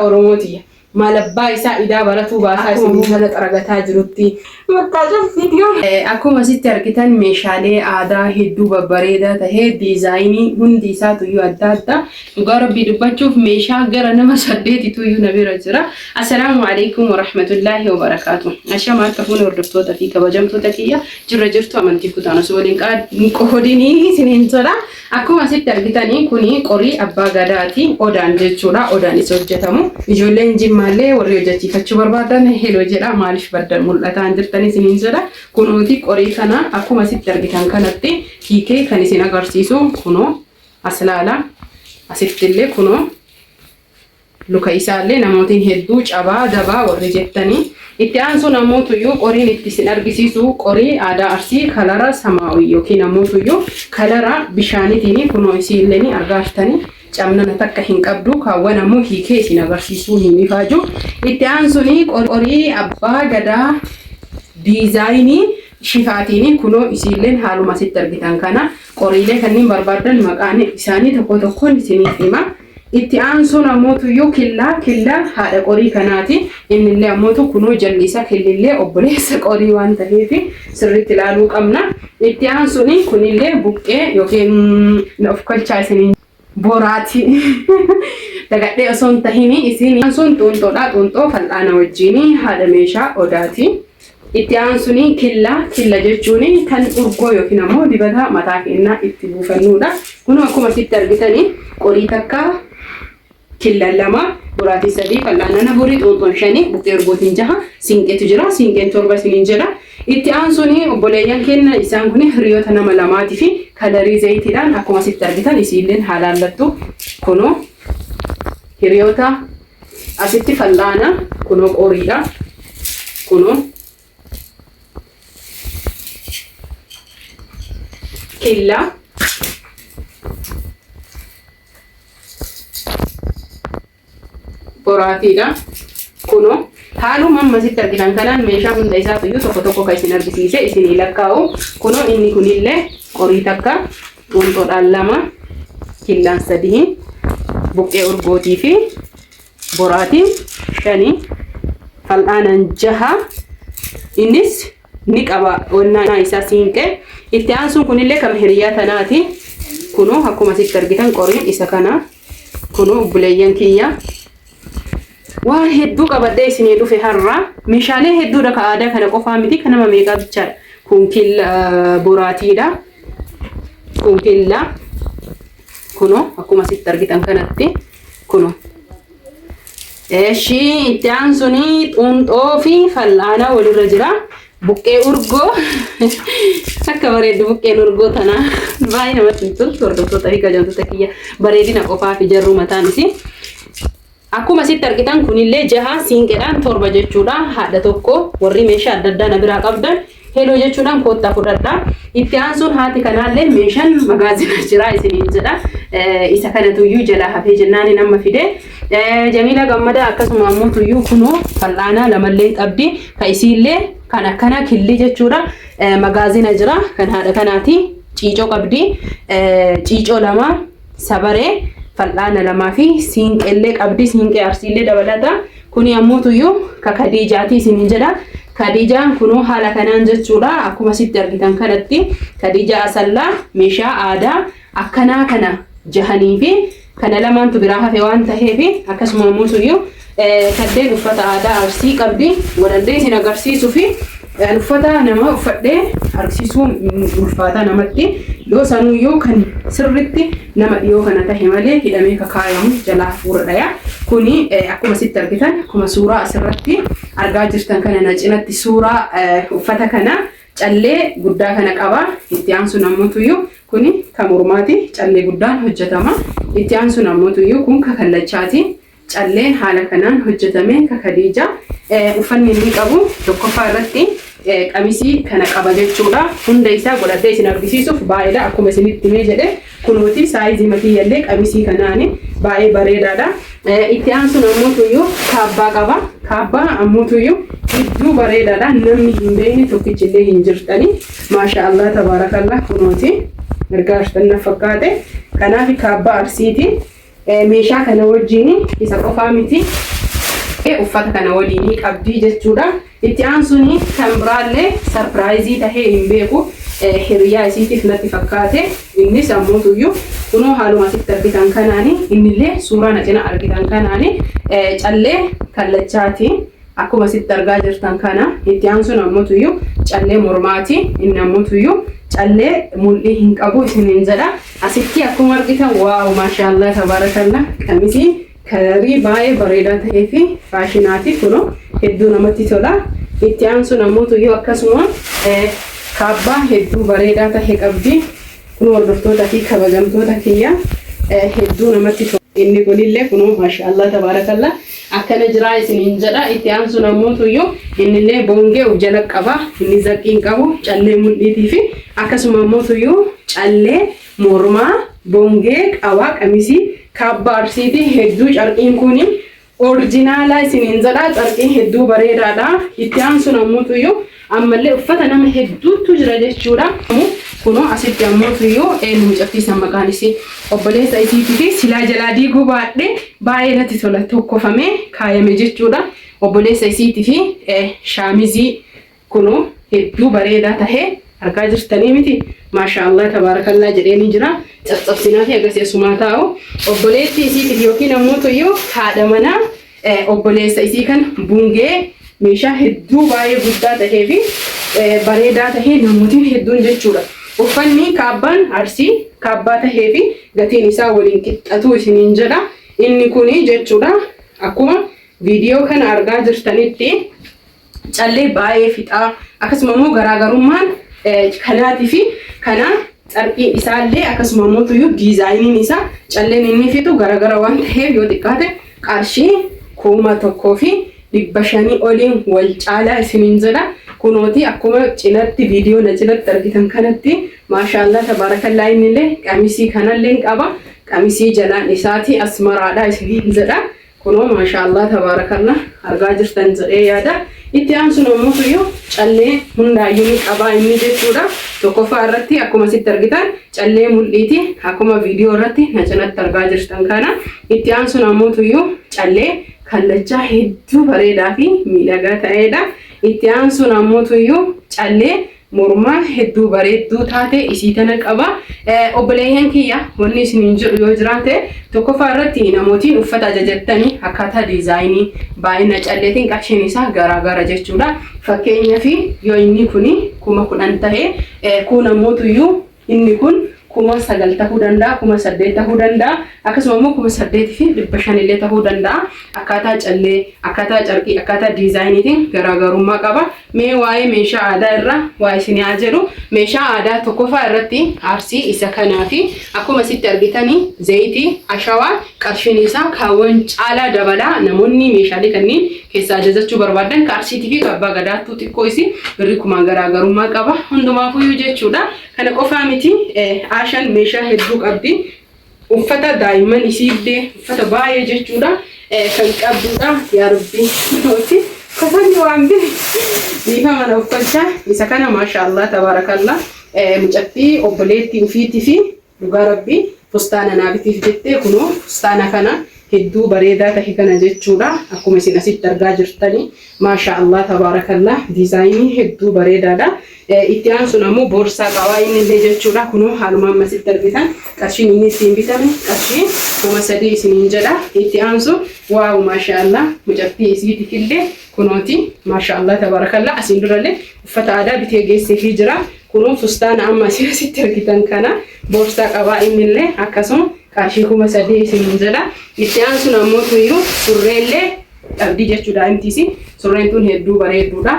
Oromoo tiyya. Maal abbaa isaa idaa baratuu baasaa Akkuma isin jala xaragataa jirutti. Bakka viidiyoo. Akkuma asitti argitan meeshaalee aadaa hedduu babbareedaa tahee diizaayinii hundi isaatuyyuu adda adda. Dhugaa Rabbii dubbachuuf meeshaa gara nama saddeetituyyuu na bira jira. Assalaamu alaikum warahmatullaahi wabarakaatu. Ashama harka fuune hordoftoota fi kabajamtoota kiyya jirra jirtu amantii kutaan osoo waliin qoodinii isiniin tola. Akkuma asitti argitanii kuni qorii abbaa gadaati. Odaan jechuudha. Odaan isa hojjetamu. Ijoolleen jimmaallee warri hojjechiifachuu barbaadan heloo jedha. Maaliif baddan mul'ataa hin jirtanii isiniin jedha. Kunuuti qorii kana akkuma asitti argitan kanatti hiikee kan isin agarsiisu kunoo as laala. Asitti illee kunoo luka isaallee namootiin hedduu cabaa dabaa warri jettanii. Itti aansuun ammootuyyuu qoriin itti isin argisiisu qorii aadaa Arsii kalara samaawii yookiin ammootuyyuu kalara bishaanitiin kunoo isiillee ni argaa jirtanii camnana takka hin qabdu kaawwan ammoo hiikee isin agarsiisuu hin ifaaju. Itti aansuun qorii abbaa gadaa diizaayinii shifaatiin kunoo isiilleen haaluma asitti argitan kana qoriilee kanneen barbaadan maqaan isaanii tokko tokkoon isiniif hima. Itti aansuun ammootuyyuu killaa killaa haadha qorii kanaati. Innillee ammootu kunoo jalli isaa killillee obboleessa qorii waan ta'eef sirriitti ilaaluu qabna. Itti aansuun kunillee buqqee yookiin of kolchaa isiniin boraatii dagadhee osoo hin tahin isin aansuun xuunxoodha. Xuunxoo fal'aana wajjin haadha meeshaa odaati. Itti aansuun killaa killa jechuun kan urgoo yookiin ammoo dibata mataa keenyaa itti buufannudha. Kun akkuma asitti argitanii qorii takka killa lama boraatii sadii fal'aanaan afurii xuunxoon shanii buqqee urgootiin jaha siinqeetu jira siinqeen torba isiniin jedha. Itti aansuun obboleeyyan keenya isaan kun hiriyoota nama lamaatii fi kalarii zayitiidhaan akkuma asitti argitan isiilleen haalaallattu kunoo hiriyoota asitti fal'aana kunoo qoriidha kunoo killaa boraatiidha kunoo haaluma amma asitti argitan kanaan meeshaa hunda isaatuyyuu tokko tokko kan isin argisiise isinii lakkaa'u kunoo inni kunillee qorii takka xuunxoodhaan lama killaan sadii buqqee urgootii fi boraatiin shanii fal'aanaan jaha innis ni qaba onnaa isaa siinqee itti aansuun kunillee kan hiriyaa tanaati kunoo akkuma asitti argitan qoriin isa kana kunoo obboleeyyan kiyya waan hedduu qabadhee isinii dhufe har'a meeshaalee hedduudha ka aadaa kana qofaa miti kan nama meeqaa bichaadha kun killa boraatiidha kun killa kunoo akkuma asitti argitan kanatti kunoo Eshi itti aansuun xuunxoo fi fal'aana walirra jira. Buqqee urgoo akka bareeddu buqqeen urgoo tanaa baay'ee namatti toltu hordoftoota fi kabajamtoota kiyya bareedina qofaa fi jarruu mataan isii. Akkuma asitti argitan kunillee jaha siinqeedhaan torba jechuudha. Haadha tokko warri meeshaa adda addaa na biraa qabdan heloo jechuudhaan koottaa fudhadha. Itti aansuun haati kanaallee meeshaan magaazina jira isiniin jedha. Isa kanatuyyuu jalaa hafee jennaan amma fide. Jamiila Gammadaa akkasuma ammoo tuyyuu kunoo fal'aanaa lamallee qabdi. Ka isiillee kan akkana killi jechuudha. Magaazina jira kan haadha kanaati. Ciicoo qabdi. Ciicoo lama sabaree fal'aana lamaa fi siinqeellee qabdi. Siinqee arsiillee dabalata. Kuni ammoo tuyyuu ka Kadiijaati isiniin jedha. Kadiijaan kunoo haala kanaan jechuudha. Akkuma asitti argitan kanatti Kadiijaa Asallaa meeshaa aadaa akkanaa kana jahanii fi kana lamaantu biraa hafe waan taheef akkasuma ammoo tuyyuu kaddeen uffata aadaa Arsii qabdi. Godhadhee isin agarsiisuu fi uffata nama uffadhee agarsiisuun ulfaataa namatti yoo sanuyyuu kan sirritti nama dhiyoo kana tahe malee hidhamee kakaayamu jalaa hafuura dhaya. Kuni akkuma asitti argitan akkuma suuraa asirratti argaa jirtan kana na cinatti suuraa uffata kana callee guddaa kana qaba. Itti aansuun ammoo tuyyuu kuni kan mormaati callee guddaan hojjetama. Itti aansuun ammoo tuyyuu kun kakallachaati. Calleen haala kanaan hojjetame ka Kadiija uffanni inni qabu tokkoffaa irratti qamisii kana qaba jechuudha. Hunda isaa godhadhee isin argisiisuuf baay'eedha akkuma isinitti himee jedhe kunooti saayizii matiyyallee qamisii kanaani baay'ee bareedaadha. Itti aansuun ammoo tuyyuu kaabbaa qaba. Kaabbaa ammoo tuyyuu hedduu bareedaadha. Namni hin beekne tokkichillee hin jirtani. Maasha Allah tabaarakallah kunooti. Ergaa arsitan fakkaate. Kanaaf kaabbaa arsiiti. Meeshaa kana wajjin isa qofaa miti, uffata kana waliin qabdii jechuudha. Itti aansuun kan biraallee surprise tahee hin beeku, hiriyaa isiitiif natti fakkaate. Innis ammoo kunoo haaluma asitti argitan kanaani, innillee suuraa na cina argitan kanaani callee kallachaati. Akkuma asitti argaa jirtan kana, itti aansuun ammoo callee mormaati. Inni ammoo callee mul'ii hin qabu isiniin jedha. Asitti akkuma argitan, wow, maashaallah, tabaarakallaa, qamisii color baay'ee bareedaa ta'ee fi faashinaati, kunoo hedduu namatti tola. Itti aansuun ammoo akkasuma kaabbaa hedduu bareedaa ta'e qabdi. Kun hordoftoota fi kabajamtoota kiyya, hedduu namatti tola. Inni kunillee kunoo maashaallah, tabaarakallaa, akkana jiraa isiniin jedha. Itti aansuun ammoo innillee boongee of jala qaba. Inni zaqqii hin qabu, callee mul'iitii fi akkasuma ammoo callee mormaa boongee qaba. Qamisii kaabbaa Arsiitii hedduu carqiin kuni original isiniin jedha, carqiin hedduu bareedaadha. Itti aansuun ammoo ammallee uffata nama hedduutu jira jechuudha. Kunoo asitti ammoo eenyu mucattiisan maqaan isii obboleessa isiitii fi silaa jalaa diiguu baadhee baay'ee natti tola, tokkofamee kaayame jechuudha. Obboleessa isiitii fi shaamizii kunoo hedduu bareedaa tahee argaa jirtanii miti? Maashaallah, tabaarakallaa jedheeni jira. Caccabsinaa fi agarsiisumaa asumaa taa'u. Obboleettii isiitiif yookiin ammoo tuyyuu haadha manaa obboleessa isii kan bungee meeshaa hedduu baay'ee guddaa tahee fi bareedaa tahee namootiin hedduun jechuudha. Uffanni kaabbaan Arsii kaabbaa tahee fi gatiin isaa waliin qixxatu isiniin jedha. Inni kuni jechuudha, akkuma viidiyoo kana argaa jirtanitti callee baay'ee fixaa. Akkasuma immoo garaagarummaan kanaatii fi kana carqiin isaallee, akkasuma immoo tuyyuu diizaayiniin isaa, calleen inni fixu garaagara waan ta'eef, yoo xiqqaate qarshii 1500 oliin wal caalaa isiniin jedha. Kunooti akkuma cinatti viidiyoo na cinatti argitan kanatti, maashaallah, tabaarakallaa, innillee qamisii kanallee qaba. Qamisii jalaan isaati asmaraadha isiniin jedha. Kunoo maashaallah, tabaarakallaa, argaa jirtan jedhee yaada. Itti aansuun ammoo tuyyuu callee hundaayyuu ni qabaa inni jechuudha. Tokkoffaa irratti akkuma asitti argitan callee mul'iiti, akkuma viidiyoo irratti na cinatti argaa jirtan kana. Itti aansuun ammoo tuyyuu callee kallachaa hedduu bareedaa fi miidhagaa ta'edha. Itti aansuun ammoo tuyyuu callee mormaa hedduu bareedduu taate isii tana qaba. Obboleeyyan kiyya, wanni isiniin jedhu yoo jiraate, tokkoffaa irratti namootiin uffata ajajattanii akkaataa diizaayinii baay'ina calleetiin qarshiin isaa garaagara jechuudha. Fakkeenyaaf yoo inni kuni 10,000 ta'e, kun ammootuyyuu inni kun 9,000 ta'uu danda'a, 8,000 ta'uu danda'a, akkasuma immoo 8,500 illee ta'uu danda'a. Akkaataa callee, akkaataa carqii, akkaataa diizaayiniitiin garaagarummaa qaba. Mee waa'ee meeshaa aadaa irraa waa isin haa jedhu. Meeshaa aadaa tokkoffaa irratti Arsii isa kanaa fi akkuma asitti argitanii zayitii, ashawaa qarshiin isaa kaawwan caalaa dabalaa. Namoonni meeshaalee kanneen keessaa ajajachuu barbaadan, ka Arsiitii fi ka Abbaa Gadaattuu xiqqoo isii birrii kumaan garaagarummaa qaba. Hundumaafuyyuu jechuudha. Kana qofaa miti, Aashaan meeshaa hedduu qabdi. Uffata daa'imman isiillee uffata baay'ee jechuudha kan qabdudha. Yaa Rabbi, nuti kafanni waan bire dhiifa mana uffachaa isa kana, maasha Allah, tabaarakallaa, mucattii obboleettii ufiitii fi dhugaa Rabbii fustaana naa bitiif jettee, kunoo fustaana kana hedduu bareedaa tahe kana jechuudha. Akkuma isin asitti argaa jirtanii, maasha Allah, tabaarakallaa, diizaayinii hedduu bareedaadha. Itti aansuun ammoo boorsaa qabaa inni illee jechuudha. Kunoo haaluma amma asitti argitan qarshiin inni ittiin bitame qarshii 3000 isiniin jedha. Itti aansu, wow, maasha Allah, mucattii isiitiif illee kunooti, maasha Allah, tabaarakallaa, asiin durallee uffata aadaa bitee geesseefii jira. Kunoo fustaana amma isin asitti argitan kana boorsaa qabaa, innillee akkasuma qarshii 3000 isiniin jedha. Itti aansuun ammoo tuyyuu surreellee qabdii jechuudha intis. Surreen tun hedduu bareedduudha.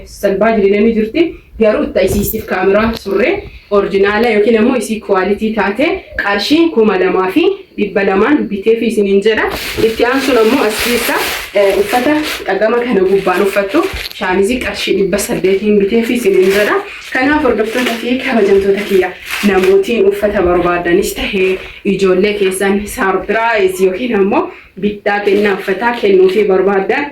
Salbaa jireenya ni jirti. Garuu itti isiisiif kaameraa surree original yookiin ammoo isii quality taate qarshii 2200n biteef isiniin jedha. Itti aansuun ammoo as keessa uffata dhagama kana gubbaan uffattu shaamizii qarshii 800n biteef isiniin jedha. Kanaaf hordoftoota fi kabajamtoota kiyya, namootiin uffata barbaadanis tahee ijoollee keessan surprise yookiin ammoo bittaa kennaa uffataa kennuufii barbaadan,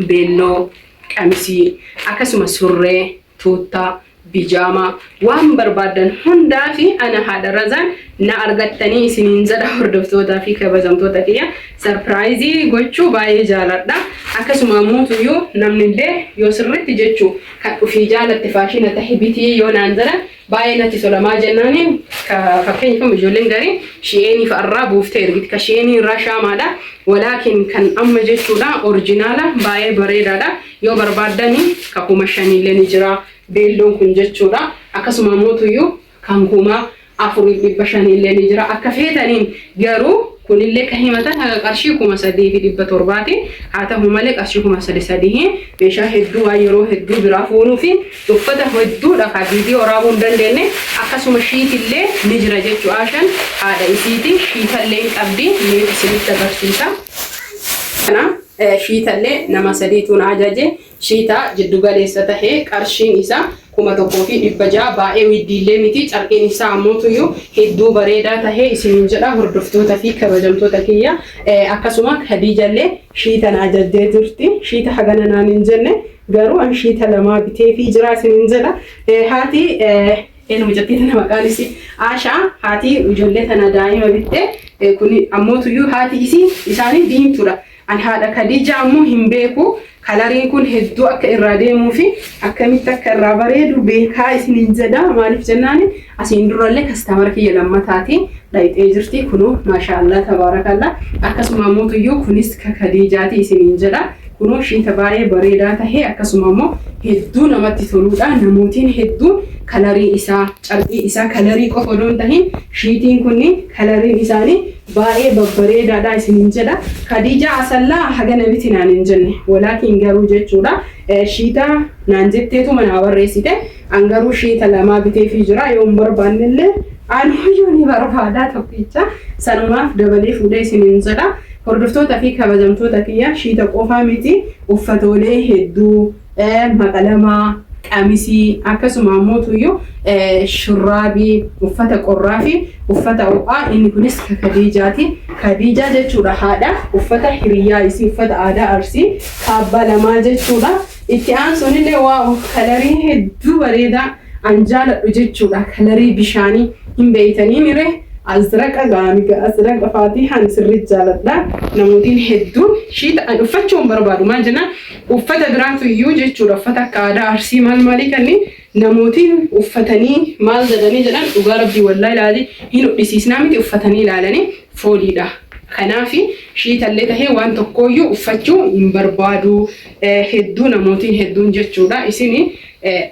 beelloo, qamisii, akkasuma surree, tuuttaa, Bijaamaa waan barbaaddan hundaa fi ana haadha Razaan na argattanii isiniin jedha. Hordoftootaa fi kabajamtoota kiyya, surprise gochuu baay'ee jaaladha. Akkasuma ammoo namni illee yoo sirriitti jechuu kan ofii jaalatte faashina tahe bitii yoo naan jedhan baay'ee natti tolamaa jennaani. Fakkeenyaaf ijoolleen garii Sheinii fa'arraa buuftee ergiti. Ka Sheinii irraa shaamaadha. Walaakin kan amma jechuudha original baay'ee bareedaadha. Yoo barbaaddani ka 5000llee ni jira. Beelloon kun jechuudha. Akkasuma mootuyyuu kan 4500llee ni jira. Akka feetaniin garuu kunillee kan himatan haga qarshii 3700ti. Haa ta'u malee qarshii 3000 meeshaa hedduu waan yeroo hedduu biraa fuunuu fi uffata hedduudha kan viidiyoo waraabuu hin dandeenye. Akkasuma shiitillee ni jira jechuu. Ashan haadha isiiti shiitallee hin qabdi, ni isinitti agarsiisa. Kana shiitallee nama sadiitu na ajaje. Shiitaa jiddu galeessa tahee qarshiin isaa 1600, baay'ee widdiillee miti. Carqiin isaa ammootuyyuu hedduu bareedaa tahee isiniin jedha, hordoftoota fi kabajamtoota kiyya. Akkasuma Khadiijallee shiita na ajajjee jirti. Shiita hagana naan hin jenne, garuu an shiita lamaa bitee fi jira isiniin jedha. Haati eenyu mucattii tana maqaan isii Aashaa, haati ijoollee tana daa'ima bitte. Kun ammootuyyuu haati isii isaanii diimtuudha. An haadha Khadiijaa ammoo hin beeku. Coloriin kun hedduu akka irraa deemuu fi akkamitti akka irraa bareedu beekaa isiniin jedha. Maaliif jennaani, asiin durallee customer kiyya lammataati dhayxee jirti. Kunoo, maashaallah, tabaarakallaa. Akkasuma ammoo kunis ka Khadiijaati isiniin jedha. Kunoo shiita baay'ee bareedaa tahee akkasuma immoo hedduu namatti toluudha. Namootiin hedduun colorii isaa, carqii isaa, colorii qofa odoo hin tahin shiitiin kunniin coloriin isaanii baay'ee babbareedaadha isiniin jedha. Khadiijaa Asallaa hagana biti naan hin jenne. Walaakin garuu jechuudha shiita naan jetteetu manaa barreessite. An garuu shiita lamaa biteefii jira. Yoo hin barbaannellee anuyyuu ni barbaada tokkicha. Sanumaaf dabalee fuudhee isiniin jedha. Hordoftoota fi kabajamtoota kiyya, shiita qofaa miti, uffatoolee hedduu, maqalamaa, qamisii, akkasuma ammoo tuyyuu shurraabii, uffata qorraa fi uffata ho'aa. Inni kunis ka Kadiijaati. Kadiijaa jechuudha haadha uffata hiriyaa isii, uffata aadaa Arsii kaabbaa lamaa jechuudha. Itti aansuun illee waa colorii hedduu bareedaa an jaaladhu jechuudha. Colorii bishaanii hin beeytanii mire, azraqa gaamiga azraqa faatihaan sirri jaaladha. Namootiin hedduun shiita an uffachuu hin barbaadu. Maal jennaan, uffata biraatu iyyuu jechuudha, uffata akka aadaa Arsii maal maalii kanneen namootiin uffatanii maal jedhanii jedhan, dhugaa rabbii wallaahi ilaali hin hodhisiisnaa miti, uffatanii ilaalanii fooliidha. Kanaaf shiitallee tahee waan tokkooyyuu uffachuu hin barbaadu hedduu namootiin hedduun jechuudha. Isin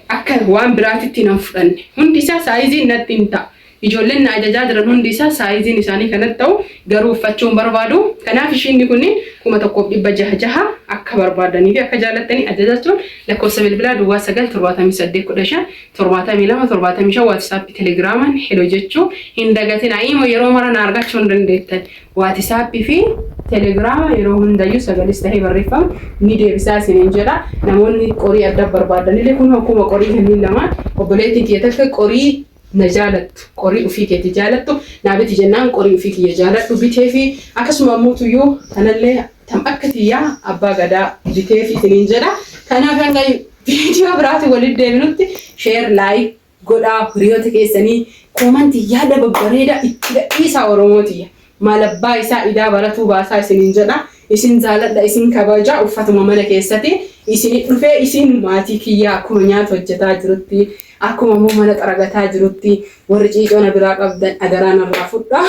akka waan biraatitti nan fudhanne. Hundi isaa sizeiin natti hin ta'a. Ijoolleen na ajajaa jiran hundi isaa sizeiin isaanii kanatti ta'u, garuu uffachuu hin barbaadu. Kanaaf ishiinni kun 1600 jaha. Akka barbaadanii fi akka jaallattanii ajajachuun lakkoofsa bilbilaa 0978157275, WhatsAppii, Telegramaan hello jechuu hin dagatina. Imo yeroo mara na argachuu hin dandeettan. WhatsAppii fi Telegrama yeroo hundayyuu sagalis tahee barreeffamu ni deebisaa isiniin jedha. Namoonni qorii adda barbaadanillee kun akkuma qorii kanneen lamaan obboleettiin kiyya takka qorii na jaalattu, qorii ofii keeti jaalattu naa biti jennaan, qorii ofii kiyya jaaladhu bitee fi akkasuma ammoo tuyyuu kanallee tam akka tiyyaa abbaa gadaa bitee fi isiniin jedha. Kanaaf hanga viidiyoo biraatti walitti deebinutti share, like godhaa hiriyoota keessanii, commentii yaada babbareedaa itti gadhiisaa. Oromootiyya. Maal abbaa isaa idaa baratuu baasaa isiniin jedha. Isin jaaladha, isin kabaja. Uffatuma mana keessatti isin dhufee isin maatii kiyyaa akkuma nyaata hojjetaa jirutti, akkuma immoo mana xaragataa jirutti, warri ciicoo na biraa qabdan adaraa narraa fudhaa.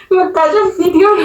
Bakka viidiyoo.